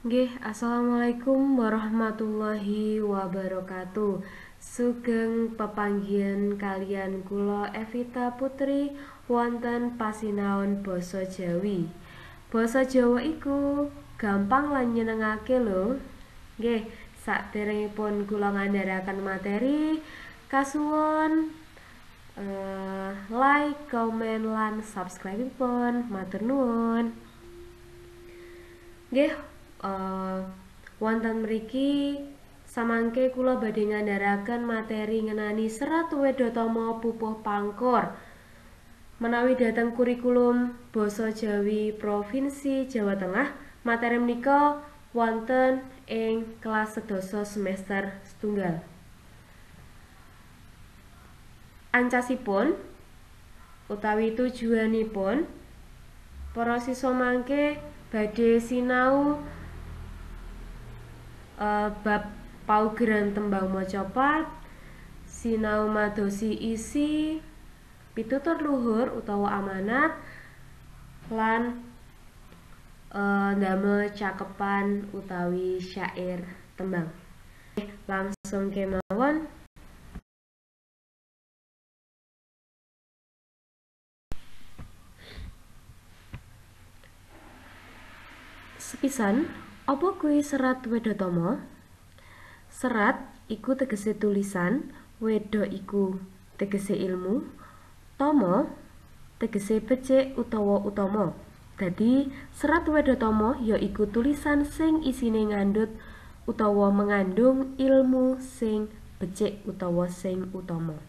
Nggih, assalamualaikum warahmatullahi wabarakatuh. Sugeng pepanggihan kaliyan kula Evita Putri wonten pasinaon basa Jawi. Basa Jawa iku gampang lan nyenengake lho. Nggih, saderengipun kula ngandharaken materi, kasuwun like, komen lan subscribe pun. Matur nuwun. Nggih, wonten mriki samangke kula badhe ngandharaken materi ngenani Serat Wedhatama Pupuh Pangkur. Menawi dhateng kurikulum Basa Jawi Provinsi Jawa Tengah, materi menika wonten ing kelas 10 semester setunggal. Ancasipun utawi tujuanipun para siswa mangke badhe sinau bab paugeran tembang macapat, sinau madosi isi, pitutur luhur utawa amanat, lan ndamel cakepan utawi syair tembang. Langsung kemawon. Sepisan, apa kuwi Serat Wedhatama? Serat iku tegese tulisan, wedha iku tegese ilmu, tama tegese becik utawa utama. Dadi, Serat Wedhatama ya iku tulisan sing isine ngandhut utawa mengandung ilmu sing becik utawa sing utama.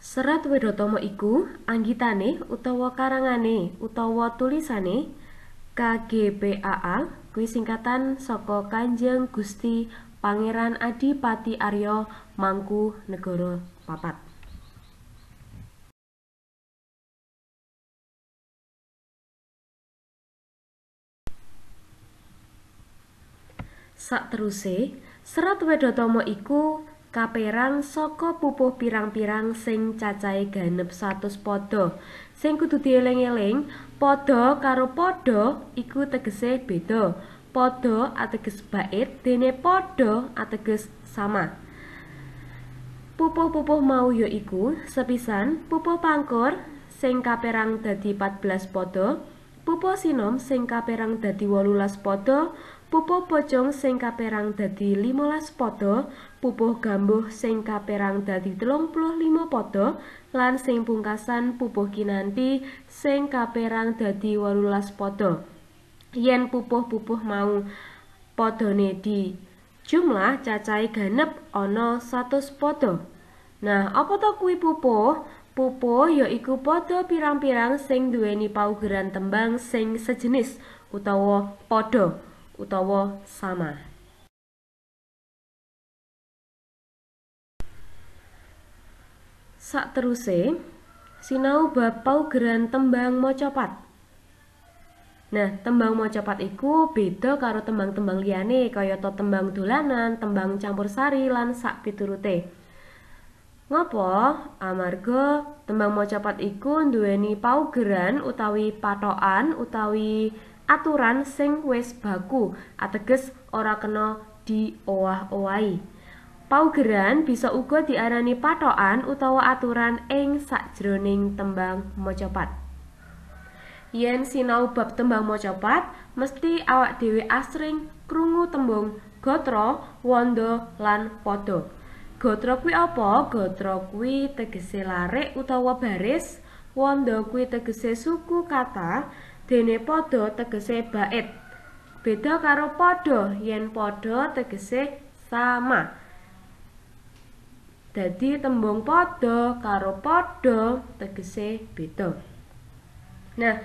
Serat Wedhatama iku anggitane utawa karangane utawa tulisane KGPAA kuwi singkatan saka Kanjeng Gusti Pangeran Adipati Arya Mangkunegara 4. Sakteruse, Serat Wedhatama iku kaperang saka pupuh pirang-pirang sing cacahe ganep 100 pada. Sing kudu dieling-eling, pada karo pada iku tegese beda. Pada ateges bait, dene pada ateges sama. Pupuh-pupuh mau ya iku sepisan pupuh pangkur sing kaperang dadi 14 pada, pupuh sinom sing kaperang dadi 18 pada, pupuh pocong sing kaperang dadi 15 pada, pupuh gambuh sing kaperang dadi 35 pada, lan sing pungkasan pupuh kinanti sing kaperang dadi 18 pada. Yen pupuh-pupuh mau padane di jumlah cacahe ganep ana 100 pada. Nah, apa to kuwi pupuh? Pupuh ya iku padha pirang-pirang sing duweni paugeran tembang sing sejenis utawa padha utawa sama. Sakteruse, sinau bab paugeran tembang macapat. Nah, tembang macapat iku beda karo tembang-tembang liyane kayata tembang dolanan, tembang campursari lan sakpiturute. Ngopo? Amarga tembang macapat iku nduweni paugeran utawi patokan utawi aturan sing wis baku, ateges ora kena diowah-owahi. Paugeran bisa uga diarani patokan utawa aturan ing sakjroning tembang macapat. Yen sinau bab tembang macapat, mesti awak dhewe asring krungu tembung gatra, wanda lan pada. Gatra kuwi apa? Gatra kuwi tegese larik utawa baris, wanda kuwi tegese suku kata, dene pada tegese bait. Beda karo pada, yen pada tegese sama. Dadi tembung pada karo pada tegese beda. Nah,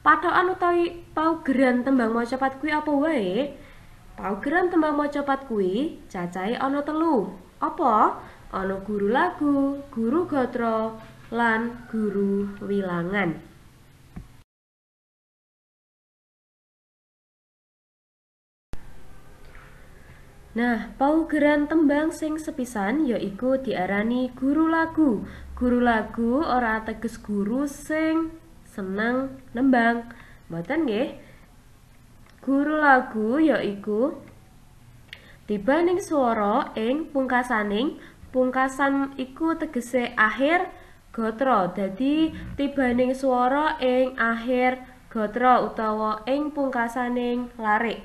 patokan utawi paugeran tembang macapat kuwi apa wae? Paugeran tembang macapat kuwi cacahe ana 3. Apa? Ana guru lagu, guru gatra, lan guru wilangan. Nah, paugeran tembang sing sepisan yaiku diarani guru lagu. Guru lagu ora teges guru sing seneng nembang. Mboten nggih. Guru lagu yaiku tibaning swara ing pungkasaning. Pungkasan iku tegese akhir gatra. Dadi tibaning swara ing akhir gatra utawa ing pungkasaning larik.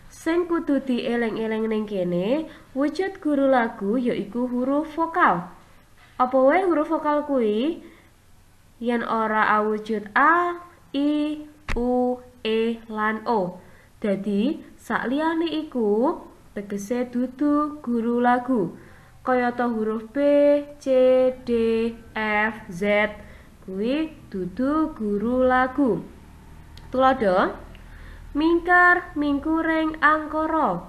Sing kudu dieling-eling ning kene, wujud guru lagu yaiku huruf vokal. Apa wae huruf vokal kuwi? Yen ora awujud a, i, u, e lan o. Dadi sakliyane iku tegese dudu guru lagu. Kayata huruf B, C, D, F, Z kuwi dudu guru lagu. Tuladha: mingkar mingkuring angkara.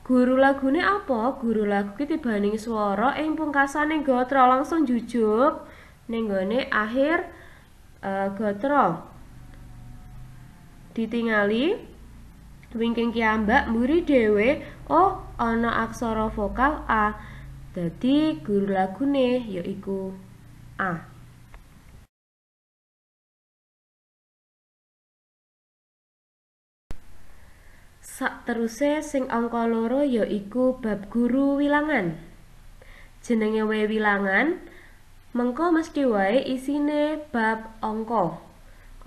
Guru lagune apa? Guru lagu ki tibaning swara ing pungkasane gatra, langsung jujuk ning gone akhir gatra. Ditingali wingking kiambak mburi dhewe, oh ana aksara vokal a. Dadi guru lagune yaiku a. Sakteruse sing angka loro yaiku bab guru wilangan. Jenenge wae wilangan, mengko mesti wae isine bab angka.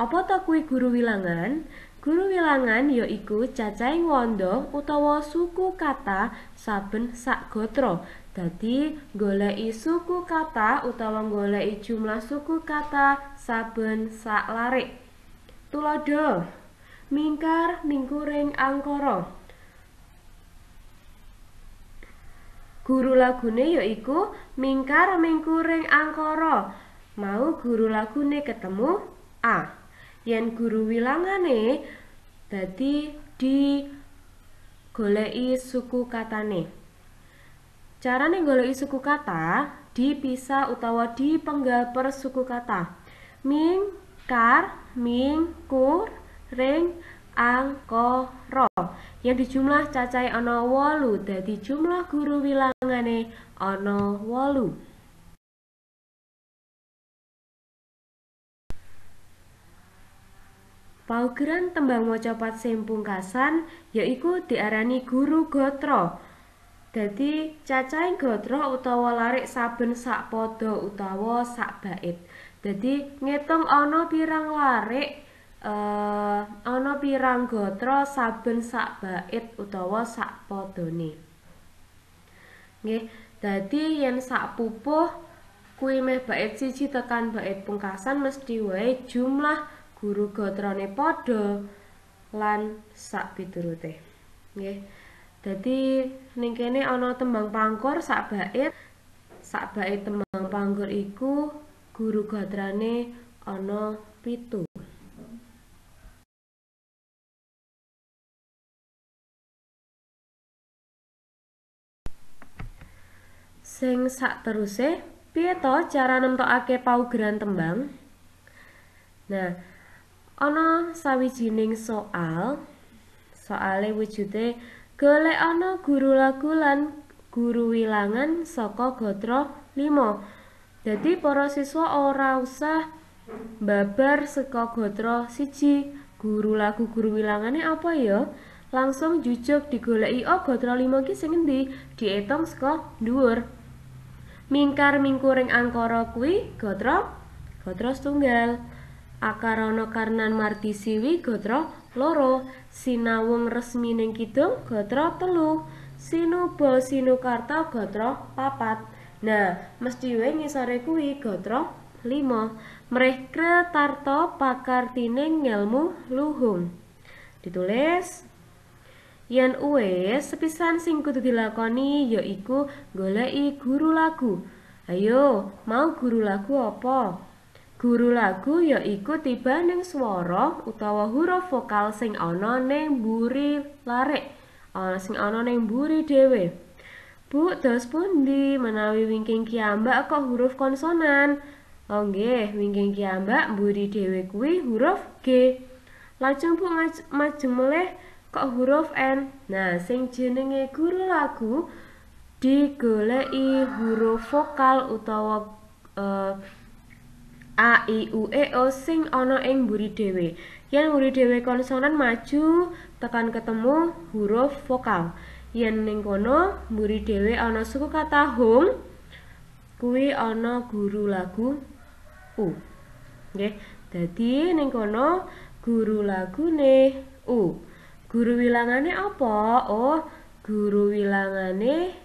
Apa ta kuwi guru wilangan? Guru wilangan yaiku cacahing wanda utawa suku kata saben sak gatra. Dadi goleki suku kata utawa goleki jumlah suku kata saben sak larik. Tuladha: mingkar mingkuring angkara. Guru lagune yaiku mingkar mingkuring angkara. Mau guru lagune ketemu a. Yen guru wilangane dadi digoleki suku katane. Carane goleki suku kata dipisah utawa dipenggal per suku kata. Ming, kar, ming, kur, ring, angkara. Yang dijumlah cacahe ana 8, dadi jumlah guru wilangane ana 8. Paugeran tembang macapat sing pungkasan yaiku diarani guru gatra. Dadi cacahing gatra utawa larik saben sak pada utawa sak bait. Dadi ngitung ana pirang larik, ana pirang gatra saben sak bait utawa sak padane. Nggih, dadi yen sak pupuh kuwi meh bait siji tekan bait pungkasan mesti wae jumlah guru gatrane padha lan sak piturute. Nggih. Dadi ning kene ana tembang pangkur sak bait. Sak bait tembang pangkur iku guru gatrane ana 7. Sing sakteruse, piye to cara nemtokake paugeran tembang? Nah, ana sawijining soal, soale wujude golek ana guru lagu lan guru wilangan saka gatra 5. Dadi para siswa ora usah babar saka gatra 1, guru lagu guru wilangane apa ya? Langsung jujuk digoleki, oh gatra 5 ki sing endi? Diitung saka dhuwur. Mingkar mingkuring angkara kuwi gatra setunggal. Akarana karnan mardi siwi gatra 2, sinawung resmi ning kidung gatra 3, sinuba sinukarta gatra 4. Nah, mesti wae ngisore kuwi gatra 5. Mrih kretarta pakartining ngelmu luhung. Ditulis yen uwis sepisan sing kudu dilakoni yaiku goleki guru lagu. Ayo, mau guru lagu apa? Guru lagu yaiku tibaning swara utawa huruf vokal sing ana ning mburi larik, sing ana ning mburi dhewe. Bu, dos pundi menawi wingking kiambak kok huruf konsonan? Oh nggih, wingking kiambak mburi dhewe kuwi huruf G. Lajeng Bu majeng melih Kok huruf N? Nah, sing jenenge guru lagu digoleki huruf vokal utawa A I U E O sing ana ing mburi dhewe. Yen mburi dhewe konsonan maju tekan ketemu huruf vokal. Yen ning kono mburi dhewe ana suku kata hung, kuwi ana guru lagu U. Nggih, dadi ning kono guru lagune U. Guru wilangane apa? Oh, guru wilangane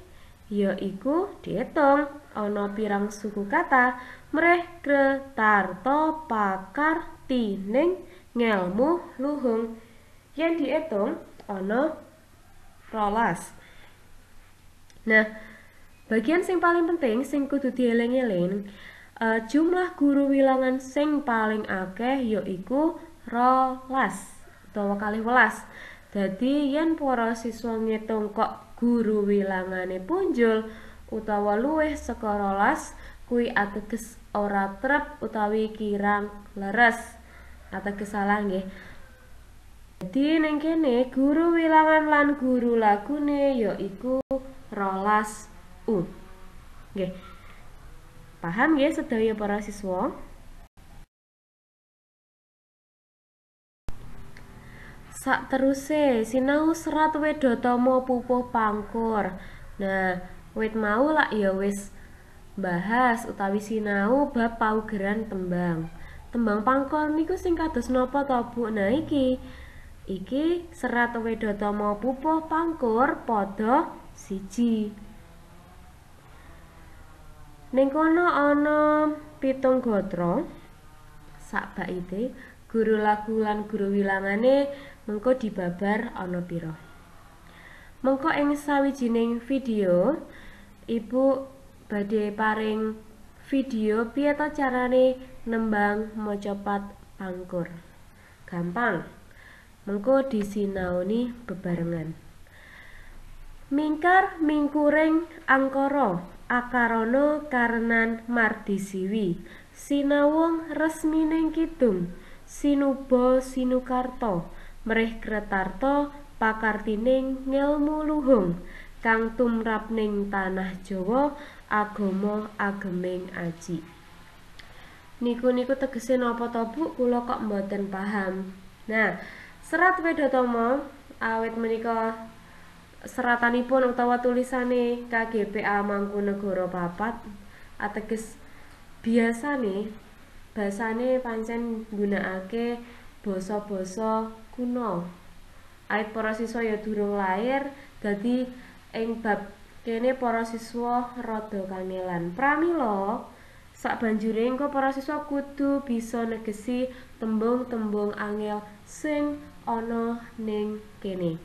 yaiku diitung ana pirang suku kata mreh kretarta pakar tining ngelmu luhung. Yen diitung ana 12. Nah, bagian sing paling penting sing kudu dieling-eling, jumlah guru wilangan sing paling akeh yaiku 12 utawa 12. Dadi yen para siswa ngitung kok guru wilangane punjul utawa luwih saka 12, kuwi ateges ora trep utawi kirang leres, ateges salah nggih. Dadi ning kene guru wilangan lan guru lagune yaiku 12 U. Nggih. Paham nggih sedaya para siswa? Sakteruse sinau serat Wedhatama Pupuh Pangkur. Nah, wit mau lak ya wis bahas utawi sinau bab paugeran tembang. Tembang pangkur niku sing kados napa to, Bu? Nah, iki serat Wedhatama Pupuh Pangkur padha 1. Ning kono ana 7 gatra sak baite, guru lagu lan guru wilangane mengko dibabar ana pira. Mengko ing sawijining video Ibu badhe paring video piye ta carane nembang macapat pangkur. Gampang. Mengko disinaoni bebarengan. Mingkar mingkuring angkara akarana karenan mardisiwi sinawung resmining kidung sinuba sinukarta mrih kretarta pakartining ngelmu luhung kang tumrap ning tanah Jawa agama ageming aji. Niku tegese napa to, Bu? Kula kok mboten paham. Nah, serat Wedhatama awit menika seratanipun utawa tulisane KGPA Mangkunegara 4 ateges biasane basane pancen nggunakake basa-basa kuno. Awit para siswa ya durung lair, dadi ing bab kene para siswa rada kangelan. Pramila sabanjure engko para siswa kudu bisa negesi tembung-tembung angel sing ana ning kene.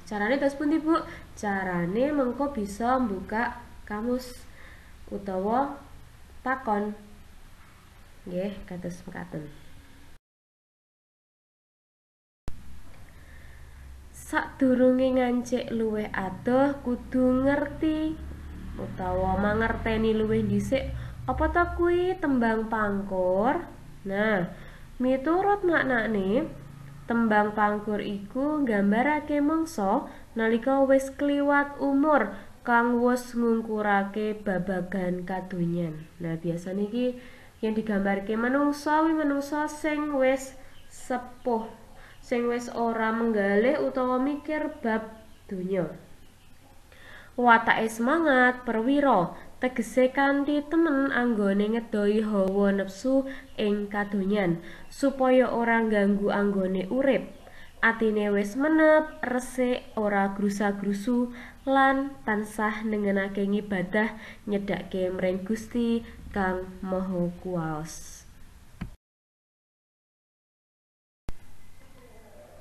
Carane terus pundi, Bu? Carane mengko bisa mbuka kamus utawa takon. Nggih, kados mekaten. Sadurunge ngancik luwih adoh kudu ngerti utawa mangerteni luwih dhisik apa ta kuwi tembang pangkur. Nah, miturut maknane tembang pangkur iku nggambarake mangsa nalika wis kliwat umur kang wis ngungkurake babagan kadonyan. Nah, biasane iki yang digambarke manungsa kuwi manungsa sing wis sepuh, sing wis ora menggalih utawa mikir bab donya. Watake semangat perwira, tegese kanthi temen anggone ngedoi hawa nepsu ing kadonyan supaya ora ngganggu anggone urip. Atine wis menep, resik, ora grusa-grusu lan tansah nengenake ngibadah nyedhake mring Gusti Kang Maha Kuwaos.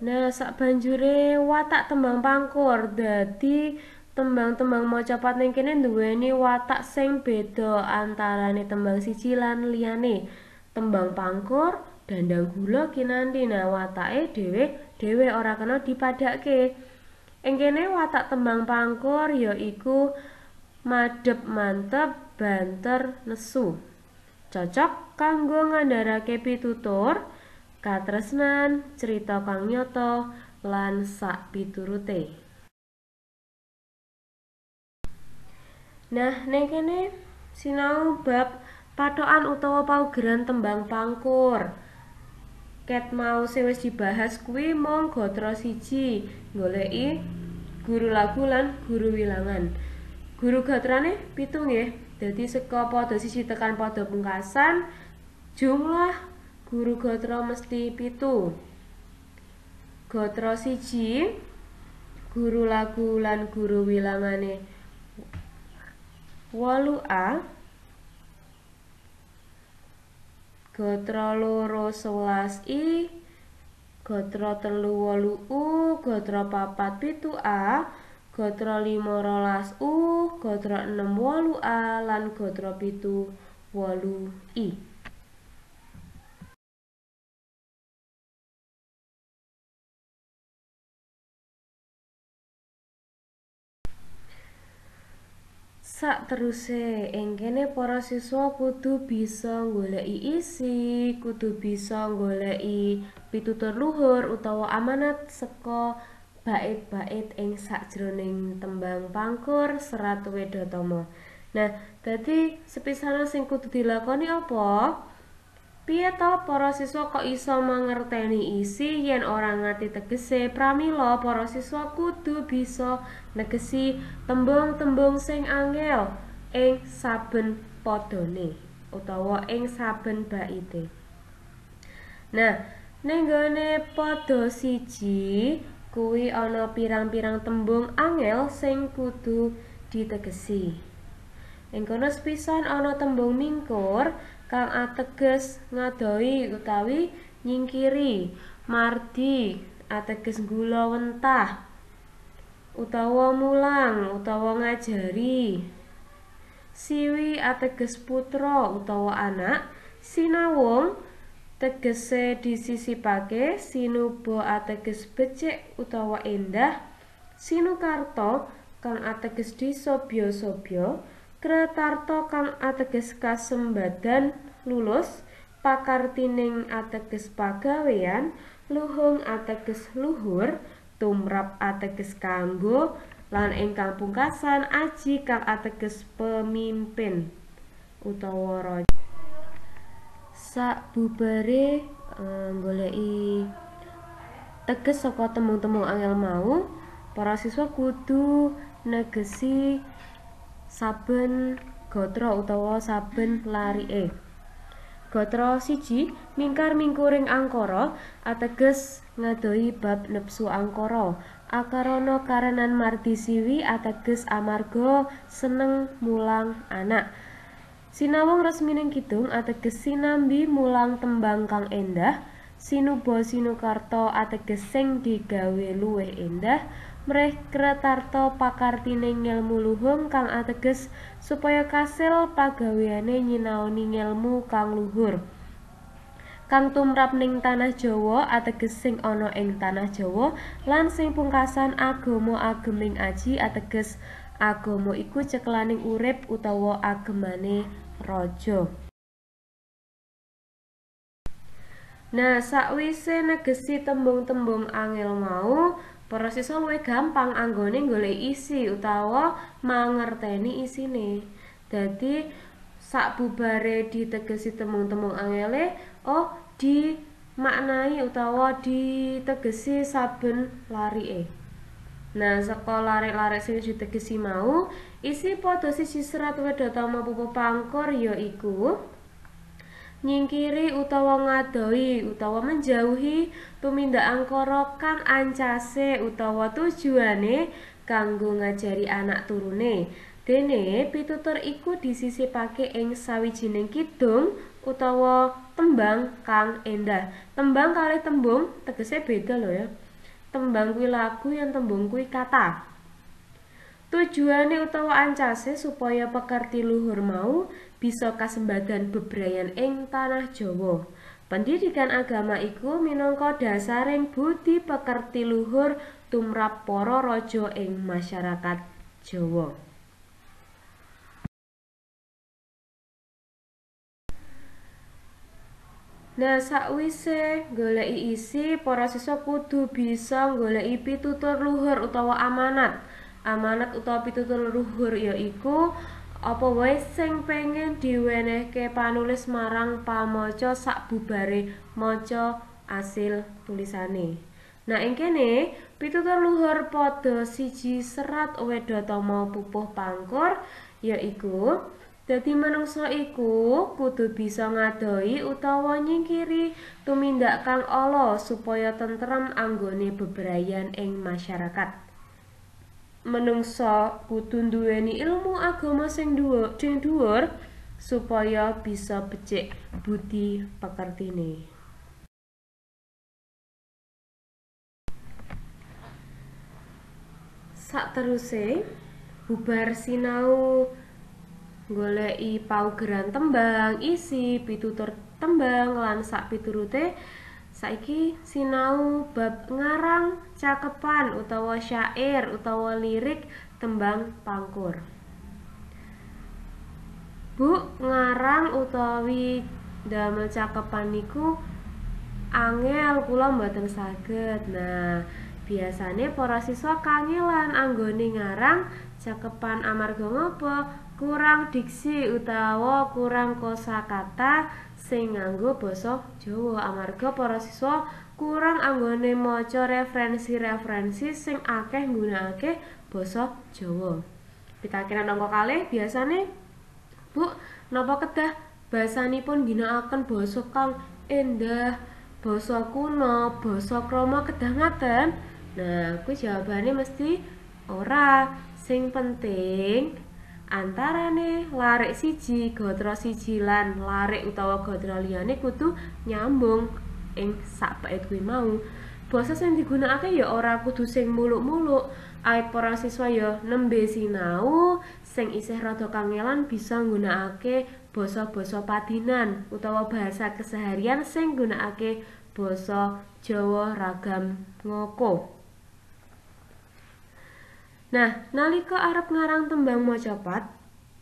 Nah, sabanjure watak tembang pangkur. Dadi tembang-tembang macapat ning kene nduweni watak sing beda antarane tembang siji lan liyane. Tembang pangkur, dandang gula kinanti. Nah, watake dhewe-dhewe ora kena dipadhake. Ing kene watak tembang pangkur yaiku madhep mantep, banter, nesu. Cocok kanggo ngandharake pitutur, katresnan, cerita kang nyata, lan sakpiturute. Nah, ning kene sinau bab pathokan utawa paugeran tembang pangkur. Ket mau sing wis dibahas kuwi mung gatra siji, goleki guru lagu lan guru wilangan. Guru gatrane 7 nggih. Dadi saka pada siji tekan pada pungkasan jumlah guru gatra mesti 7. Gatra siji guru lagu lan guru wilangane 8A, gatra 2 11I, gatra 3 8U, gatra 4 7A, gatra 5 12U, gatra 6 8A lan gatra 7 8I. Sakteruse ing kene para siswa kudu bisa goleki isi, kudu bisa goleki pitutur luhur utawa amanat saka bait-bait ing sakjroning tembang pangkur Serat Wedhatama. Nah, dadi sepisanan sing kudu dilakoni apa? Piye to para siswa kok iso mangerteni isi yen ora ngerti tegese? Pramila para siswa kudu bisa negesi tembung-tembung sing angel ing saben padane utawa ing saben baite. Nah, ning gone pada siji kuwi ana pirang-pirang tembung angel sing kudu ditegesi. Ing kono sepisan ana tembung mingkur kang ateges ngadohi utawi nyingkiri, mardi ateges gula wentah utawa mulang utawa ngajari, siwi ateges putra utawa anak, sinawung tegese disisipake, sinuba ateges becik utawa endah, sinukarta kang ateges disobya-sobya, kretarta kang ateges kasembadan lulus, pakartining ateges pagawean, luhung ateges luhur, tumrap ateges kanggo, lan ingkang pungkasan aji kang ateges pemimpin utawa raja. Sakbubare goleki teges saka tembung-tembung angel mau, para siswa kudu negesi saben gatra utawa saben larike. Gatra siji mingkar mingkuring angkara ateges ngadohi bab nepsu angkara. Akarana karenan mardi siwi ateges amarga seneng mulang anak. Sinawung resmining kidung ateges sinambi mulang tembang kang endah. Sinuba sinukarta ateges sing digawe luwih endah. Mrih kretarta pakartining ngelmu luhung kang ateges supaya kasil pagaweane nyinaoni ngelmu kang luhur. Kang tumrap ning tanah Jawa ateges sing ana ing tanah Jawa, lan sing pungkasan agama ageming aji ateges agama iku cekelaning urip utawa agemane raja. Nah, sakwise negesi tembung-tembung angel mau, para siswa luwih gampang anggone golek isi utawa mangerteni isine. Dadi sakbubare ditegesi tembung-tembung angele, oh dimaknai utawa ditegesi saben larike. Nah, saka larik-larik sing ditegesi mau, isi padha siji Serat Wedhatama Pupuh Pangkur yaiku nyingkiri utawa ngadohi utawa menjauhi tumindak angkara kang ancase utawa tujuane kanggo ngajari anak turune. Dene pitutur iku disisipake ing sawijining kidung utawa tembang kang endah. Tembang kalih tembung tegese beda lho ya. Tembang kuwi lagu, yang tembung kuwi kata. Tujuane utawa ancase supaya pekerti luhur mau bisa kasembadan bebrayan ing tanah Jawa. Pendidikan agama iku minangka dasaring budi pekerti luhur tumrap para raja ing masyarakat Jawa. Nah, sakwise goleki isi, para siswa kudu bisa goleki pitutur luhur utawa amanat. Amanat utawa pitutur luhur yaiku apa wae sing pengen diwenehke panulis marang pamaca sakbubare maca asil tulisane. Nah, ing kene pitutur luhur pada siji serat Wedhatama Pupuh Pangkur yaiku dadi manungsa iku kudu bisa ngadoi utawa nyingkiri tumindak kang ala supaya tentrem anggone bebrayan ing masyarakat. Menungsa kudu nduweni ilmu agama sing dhuwur supaya bisa becik budi pekertine. Sakteruse bubar sinau goleki paugeran tembang, isi, pitutur tembang lan sak piturute, saiki sinau bab ngarang cakepan utawa syair utawa lirik tembang pangkur. Bu, ngarang utawi damel cakepan niku angel, kula mboten saged. Nah, biasane para siswa kangelan anggone ngarang cakepan amarga ngapa? Kurang diksi utawa kurang kosakata sing nganggo basa Jawa, amarga para siswa kurang anggone maca referensi-referensi sing akeh nggunakake basa Jawa. Pitakenan angka kalih biasane, Bu, napa kedah basanipun ngginakaken basa kang endah, basa kuno, basa krama kedah ngaten? Nah, kuwi jawabane mesti ora. Sing penting antarane larik siji, gatra siji lan larik utawa gatra liyane kudu nyambung ing sak bait kuwi mau. Basa sing digunakake ya ora kudu sing muluk-muluk. Awit para siswa ya nembe sinau, sing isih rada kangelan bisa nggunakake basa-basa padinan utawa bahasa keseharian sing nggunakake basa Jawa ragam ngoko. Nah, nalika arep ngarang tembang macapat,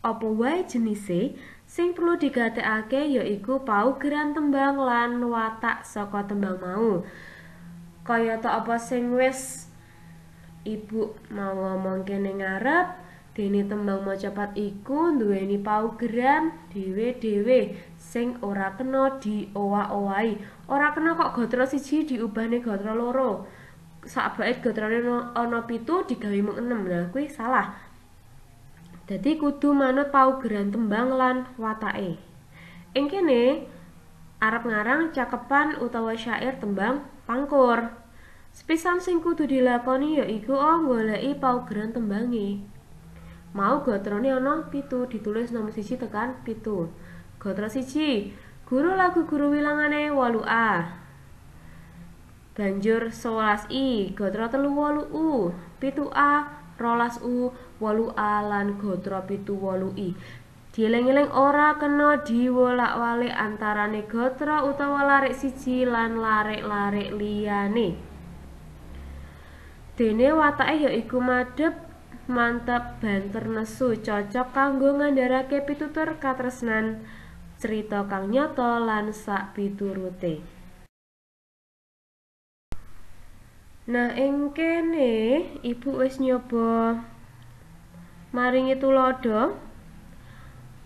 apa wae jenise, sing perlu digatekake yaiku paugeran tembang lan watak saka tembang mau. Kayata apa sing wis Ibu mau ngomongke ning ngarep, dene tembang macapat iku nduweni paugeran dhewe-dhewe sing ora kena diowah-owahi. Ora kena kok gatra siji diubahne gatra loro. Sak bait gatrane ana 7 digawe mung 6. Nah, kuwi salah. Dadi kudu manut paugeran tembang lan watake. Ing kene arep ngarang cakepan utawa syair tembang pangkur. Sepisan sing kudu dilakoni yaiku goleki paugeran tembange. Mau gatrane ana 7 ditulis nomor 1 tekan 7. Gatra 1, guru lagu guru wilangane 8A. Banjur 11I, gatra 3 8U, 7A, 12U, 8A lan gatra 7 8I. Dieling-eling ora kena diwolak-walik antarane gatra utawa larik siji lan larik-larik liyane. Dene watake yaiku madhep, mantep, banter nesu, cocok kanggo ngandharake pitutur katresnan, crita kang nyata lan sak piturute. Nah, ing kene Ibu wis nyoba maringi tuladha.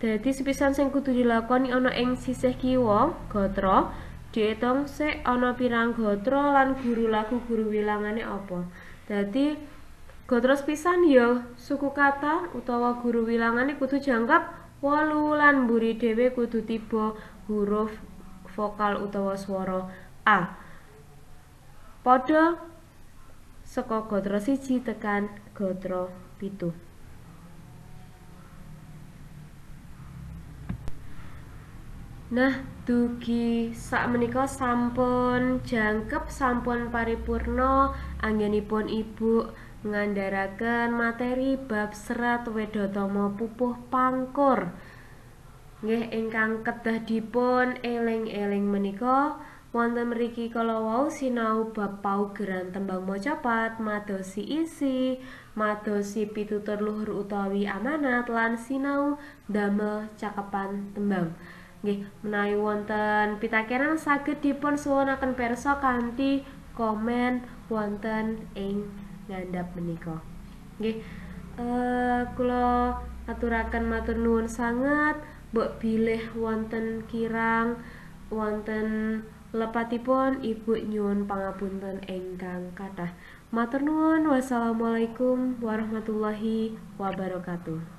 Dadi sepisan sing kudu dilakoni ana ing sisih kiwa gatra, diitung sik ana pirang gatra lan guru lagu guru wilangane apa. Dadi gatra sepisan ya suku kata utawa guru wilangane kudu jangkep 8 lan mburi dhewe kudu tiba huruf vokal utawa swara A. Padha saka gatra 1 tekan gatra 7. Nah, dugi sakmenika sampun jangkep, sampun paripurna anggenipun Ibu ngandharaken materi bab serat Wedhatama Pupuh Pangkur. Nggih, ingkang kedah dipun eling-eling menika wonten mriki kala wau sinau bab paugeran tembang macapat, madosi isi, madosi pitutur luhur utawi amanat lan sinau damel cakepan tembang. Nggih, menawi wonten pitakenan saged dipun suwunaken pirsa kanthi komen wonten ing ngandhap menika. Nggih, kula aturaken matur nuwun sanget, mbok bilih wonten kirang wonten lepatipun Ibu nyuwun pangapunten ingkang kathah. Matur nuwun, wassalamualaikum warahmatullahi wabarakatuh.